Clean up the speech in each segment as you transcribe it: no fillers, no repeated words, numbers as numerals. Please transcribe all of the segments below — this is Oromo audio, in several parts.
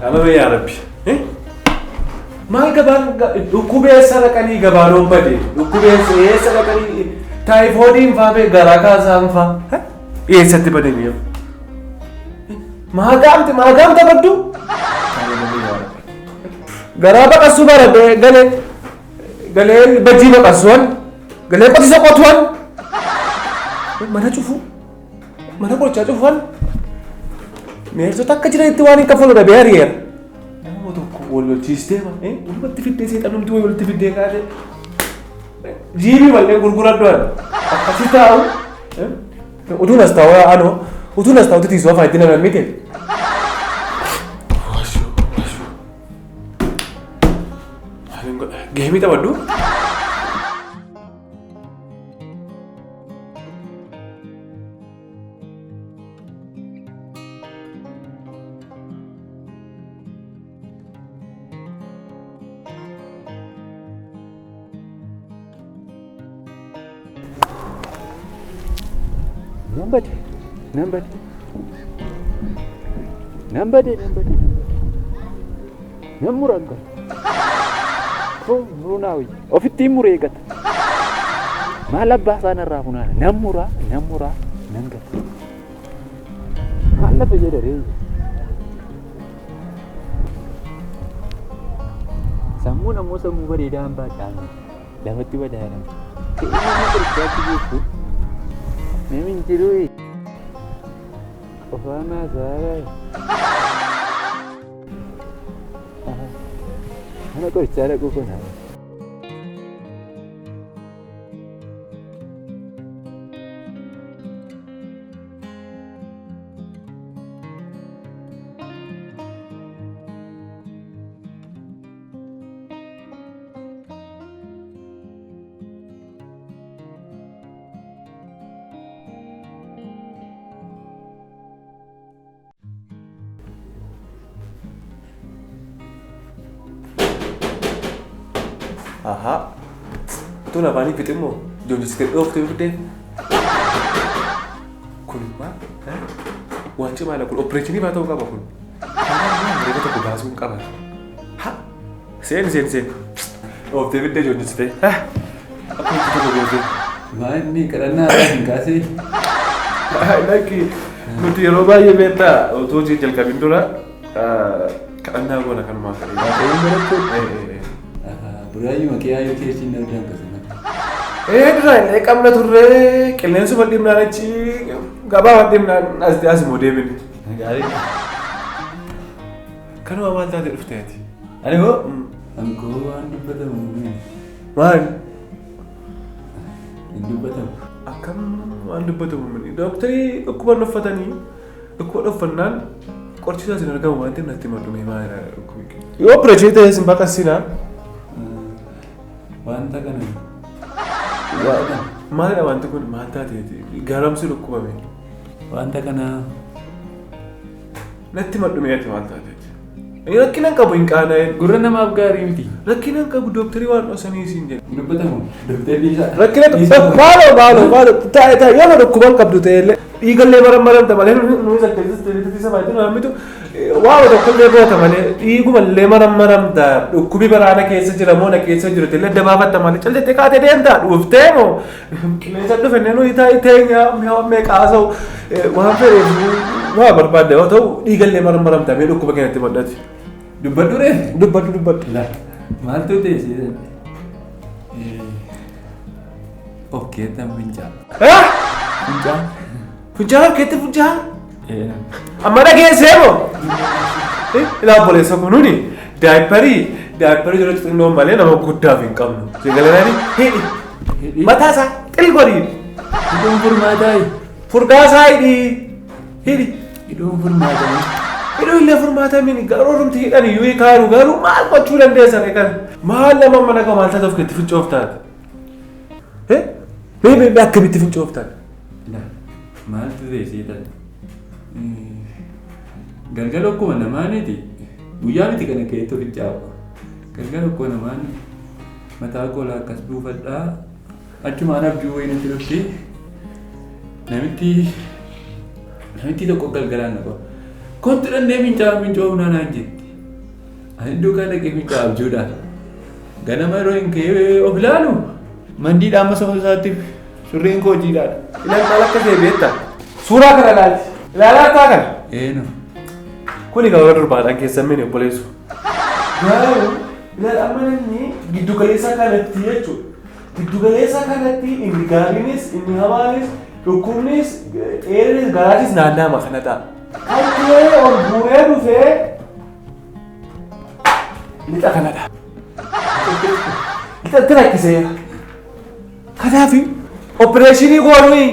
Amame yaa Rabbi. Maal gabaan dhukkubee eessa dhaqanii gabaan bade dhukkubee eessa dhaqanii taayifoodiin faa bee garaa kaasaan faa eessatti badanii maagaamti maagaamta baddu garaa baqassuu baradhe galee galee bajjii baqassuwan galee qotisa qotuwan mana cufu mana qorichaa cufuwan neersota akka jiranitti waan hin kaffalu dhabee ari'eera. Nama tokko wal lolchiistee walumatti fiddee seexanumti wayii walitti fiddee kaatee jiibii mallee gurguradhu ani akkasi taa'u utuun as taa'u anoo utuun as taa'u titiisuu afaan itti nama mite. Geemii taphadhu. Nan bade, nan bade. Nan bade, nan bade, nan bade. Nan muran gara. Kun murunaawi. Ofittiin muree gata. Maal abbaa isaa narraa funaana. Nan muraa, nan muraa, nan gata. Maal lafa jedha ree. Sammuun ammoo sammuu bareedaa hambaa dhaame. Lafatti badaa jedhama. Ka'ee nama qorichaatti geessu. Namni hin jiru. Qofaa naasaa. Mana qorichaa dhaquu kun haa. Ahaa. Utuun afaanii fixe immoo joonjessitee dhooftee fiddee. Kun immoo waan cimaadha kun opereeshinii fa'aa ta'uu qaba kun. Reefa tokko baasuu hin qaban. Ha! Seen seen seen. Dhooftee fiddee joonjessitee. Akka itti tokko gootee. Maa inni kadhannaa irraa hin kaasee. Lakki nuti yeroo baay'ee beektaa utuu hojii jalqabin dura kadhannaa goona kanumaa fedhe. Waaqayyoon barattu. Buraayyuma kiyaayyuu keessi hin argaan kasana. Ee dura illee qabna turre qilleensuma dhimnaan achi gabaa dhimnaan as as immoo deebine. Gaarii. Kanuma maal taate dhufte ati? Ani hoo? Ankoo waan dubbatamu hin Maal? Hin dubbatamu. Akkam waan dubbatamu mini. Dooktarii dhukkuba dhuffatanii dhukkuba dhuffannaan qorichi isaas hin argamu waan ta'eef natti himadhu mee maalidha dhukkubni kee? Yoo opereeshinii ta'es hin baqassinaa. Wanta kana. Maalidha wanti kun maal taateeti? Garamsi dhukkubame. Wanta kana. Natti himadhu mee ati maal taateeti? Rakkina hin qabu hin qaana'in. Gurra namaaf gaarii miti. Rakkina hin qabu dooktarii waan dhosanii siin jedhe. Hin dubbatamu. Dooktarri isaa. Rakkina maaloo maaloo maaloo taa'e taa'e yoo dhukkuban qabdu ta'e illee dhiigallee marammaramta malee nuyi sakkeessis isa baay'ee nu hammitu waa tokkollee goota malee dhiigumallee marammaramta dhukkubi baraana keessa jira moo na keessa jiru illee dabaafatta malee callettee kaatee deemta dhuuftee moo qilleensa dhufe nuyi taa'e teenya meeqa haasa'u waan fedheef waa barbaadde yoo ta'u dhiigallee marammaramta mee dhukkuba keenyatti madhati. Dubbadhu ree? Dubbadhu dubbadhu. La maaltu ta'e siidhan? Of keettan fincaa. Fincaa? Fincaa keetti fincaa? Amma dhageessee moo? Ilaa obboleessa kun nuni daayipparii daayipparii yeroo xixinnoo malee nama guddaaf hin qabnu. Seegalanani hidhi. Mataa isaa xil godhi. Hidhuun furmaataa. Furdaa isaa hidhi. Hidhi. Hidhuun furmaataa. Hidhuu illee furmaata mini garuu oromti hidhan iyyuu kaaru garuu maal gochuu dandeessan kan maal nama mana koo maal taate of keetti fincoof taate. Mee mee akkamitti fincoof taate? Maaltu ta'e seetan? Galgala akkuma namaaniiti. Guyyaa miti kana keettoo fincaa'u. Galgala akkuma namaan mataa koolaa akkas buufadhaa. Achumaan abjuu wayii natti dhufti. Namitti namitti tokko galgalaan na qaba. Kottu dhannee fincaa'aa fincoofnaa naan jetti. Ani duukaa dhaqee fincaa'aa abjuudhaan. Ganama yeroo hin ka'ee of ilaalu mandiidhaan amma sama isaatti surreen koo jiidhaadha. Ilaali maal akka ta'e beektaa? Suuraa kana ilaali. Ilaalaa taa kana. Eeno. Kuni kan warra durbaadhaan keessan mini obboleessu. Garuu ilaali amma inni giddu galeessa kanatti jechuudha. Giddu galeessa kanatti inni gaariinis inni hamaanis dhukkubnis dheerinis garaatis naannaama kana ta'a. Kan ta'e ol bu'ee dhufee lixa kanadha. Lixatti rakkiseera. Kanaaf opereeshinii goonii.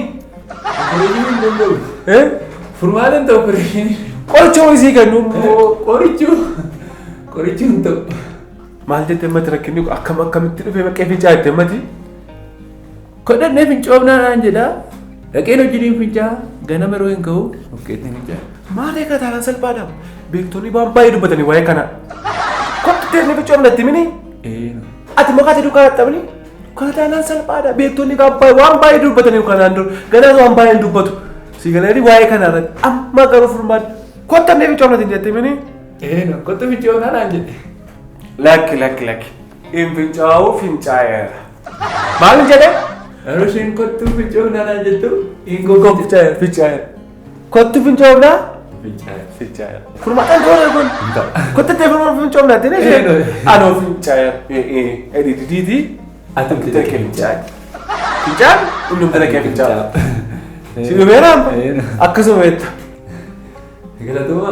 Opereeshinii hin danda'u. Furmaata hin ta'u opereeshinii. Qoricha wayii kennu. Qorichuu. Qorichuu hin ta'u. Maal jette ammatti rakkinni kun akkam akkamitti dhufee maqee fincaa jette ammatti? Kodhannee fincoofnaa naan jedhaa. Dhaqeen hojiin fincaa ganama yeroo hin ka'u of keetti fincaa. Maal egaa taanaan salphaadha. Beektonni waan baay'ee dubbatanii waa'ee kana. Kottu teessee fincoofna itti mini. Eeno. Ati maqaa ta'e duukaa dadhabni. Kana taanaan salphaadha. Beektonni waan baay'ee dubbatanii kanaan dura. Ganaas waan baay'ee hin dubbatu. Si galeeri waa'ee kana irratti amma garuu furmaata. Kottu annee fincoofna itti jettee mini. Eeno kottu fincoofnaa naan jedhe. Lakki lakki lakki. Hin fincaa'u fincaa'eera. Maal jedhee? Yeroo isheen kottu fincoofnaa naan jettu hin gogo Fincaa'eera fincaa'eera. Kottu fincoofnaa? Fincaa'eera. Fincaa'eera. Furmaataan goone kun. Kottu itti furmaata fincoofnaa itti isheen. Anoo fincaa'eera. Ee didiiti. Ati Ati kee fincaa'e. Fincaan inni humna kee fincaa'e. Si dhumeera akkasuma jetta. Galatuma.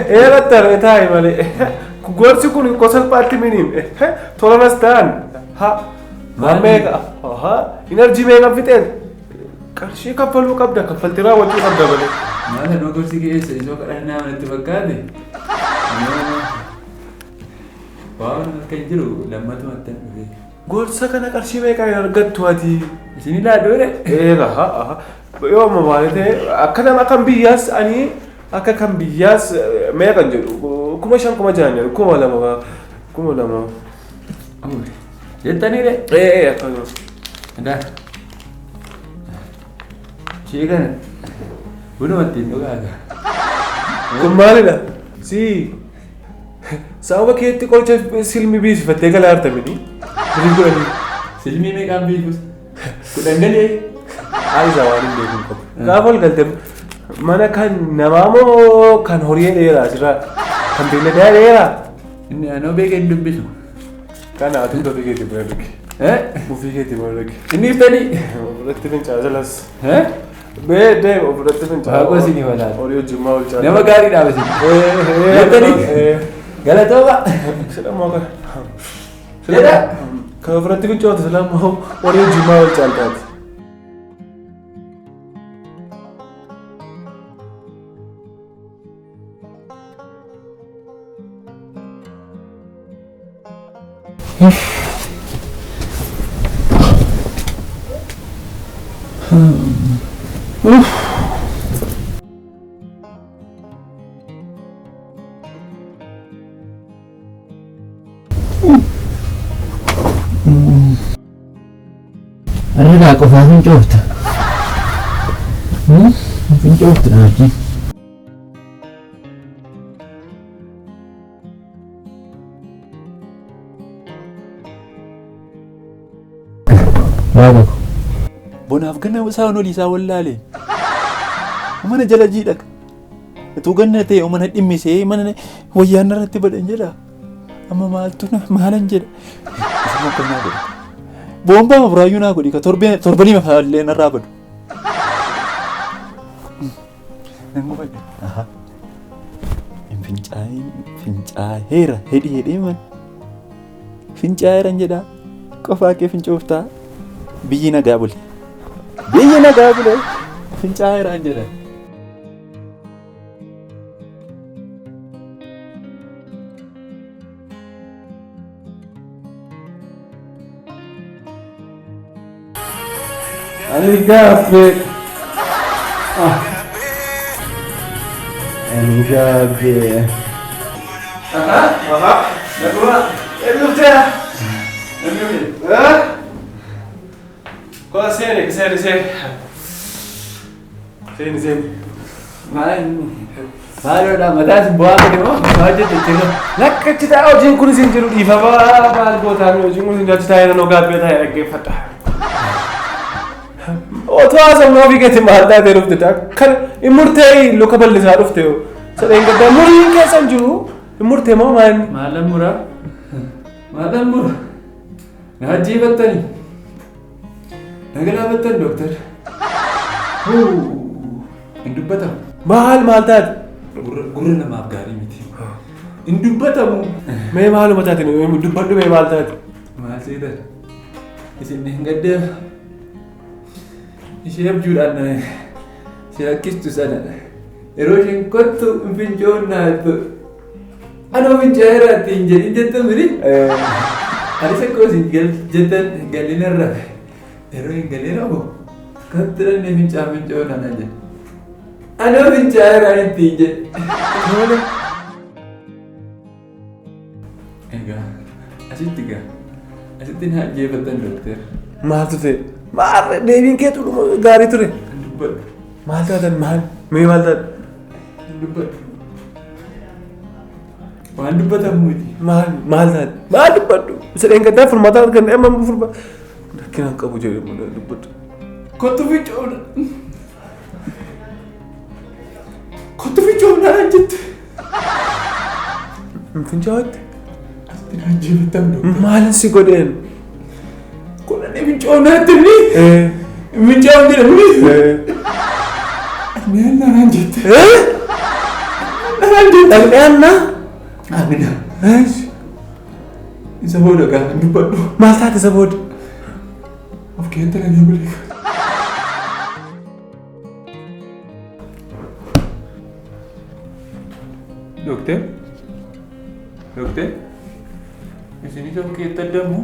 Eeratti aree taa'e malee. Gorsi kun ko salphaatti miniin tolanas ta'an ha maal meeqa ha inerjii meeqa fixeen qarshii kaffaluu qabda kaffaltii raawwachuu qabda malee. Maal anoo gorsi keessa isoo kadhannaa manatti fakkaate. Waan akka hin jiru lammatumatti hin dhufe. Gorsa kana qarshii meeqa hin argattu ati? Isin ilaaluu dha. Eega ha ha yoo amma maal ta'e akka nama kan biyyaas ani akka kan biyyaas meeqa hin jedhu 5,000 6,000 jedhu 2,000 2,000. Jettanii dha. Ee akkasuma. Daa. Ishee kana bunuma ittiin dhugaata. Kun maalidha? Si sababa keetti qoricha silmi biififattee galaa jirta mini. Birrii kudhanii. Silmii meeqaan biifus? 10 galee. Haali isaa waan hin beeku hin qabu. Gaafa ol galte mana kan namaa moo kan horii dheeraa asirraa? Kan beelladaa dheeraa? Inni anoo beekee hin dubbisu. Kana ati ofii keetii bira dhaqi. Ofii keetii bira dhaqi. Inni iftanii. Ofirratti fincaa'aa jalas. Bee deem ofirratti fincaa'aa. Waaqoo isinii walaala. Horii wajjin maa ol caalaa. Nama gaarii dhaaba isin. Jettanii. Galatooma. Silamoo kana. Jedha. Kan ofirratti fincaa'u silamoo horii wajjin maa ol caaltaati. Irraa qofaa fincoofta. Fincoofta wajjin. Waaqa ko. Bonaaf ganna isaan olii isaa wallaale. Mana jala jiidha. Utuu ganna ta'e mana dhimmisee mana wayyaan irratti badhan jedha. Amma maaltu maalan jedha. Isuma akkam naa godha. Boombaa buraayyuu naa godhi ka torbanii mafaallee narraa badu. Nan gubadhe. Aha. Hin fincaa'in fincaa'eera hedhi hedhee man. Fincaa'eera hin jedhaa. Qofaa kee fincooftaa. Biyyi nagaa bule. Biyyi nagaa bule. Fincaa'eera hin jedha. Ani gaaffee. Ani gaaffee. Aha, aha. Naguma. Eenyufteera? Kola seeni, seeni, seeni. Seeni, seeni. Maal maaloodha mataa isin bu'aa gadi moo maal jette jira? Lakka achi taa'ee hojiin kun isin jiru dhiifamaa maal gootaan hojiin kun isin achi taa'ee nanoo gaabbee taa'ee dhaggeeffadha. Otoo haasofnu ofii keetti maal taatee dhufte kan hin murtee luka bal'isaa dhufte sadeen gaddaa muriin keessa hin jiru hin murtee moo maal? Maalan muraa? Maalan muraa? Na ajjeefattani? Na galaafattan dooktar? Hin dubbatamu. Maal maal taate? Gurra namaaf gaarii miti. Hin dubbatamu. Mee maaluma taate dubbadhu mee maal taate? Maal seetan? Isin hin gaddaa ishee abjuudhaan si rakkistu sana yeroo isheen kottu hin fincoonnaattu anoo fincaa'eera ittiin jedhin jettu miti. Anis akkuma isin jettan galinarra yeroo hin galin obo kottu dhannee fincaa fincoonnaa naan jedhe. Anoo fincaa'eera ittiin jedhe. Egaa asitti gaa asitti na ajjeefattan dooktar. Maaltu ta'e? Maal deebiin keetu gaarii ture. Hin dubbadhu. Maal taatan maal? Mee maal taate? Hin dubbadhu. Waan dubbatamu miti. Maal maal taate? Maal dubbadhu? Sadeen gaddaa furmaata arganne amma furmaata. Rakkina hin qabu jedhee dubbadhu. Kottu fincoona. Kottu fincoona naan jette. Fincaa'aatti? Asitti na ajjeefattan dooktar. Maalin si godheen? Kudhanii fincoona jettanii. Fincaa'uun jedhamni. Naan naan jette. Naan jette. Dhaqnee annaa? Amina. Isa booda gaafa hin dubbadhu. Maal taate isa booda? Of keessa nagee bulee. Dooktar. Dooktar. Isinis of keessa addamu.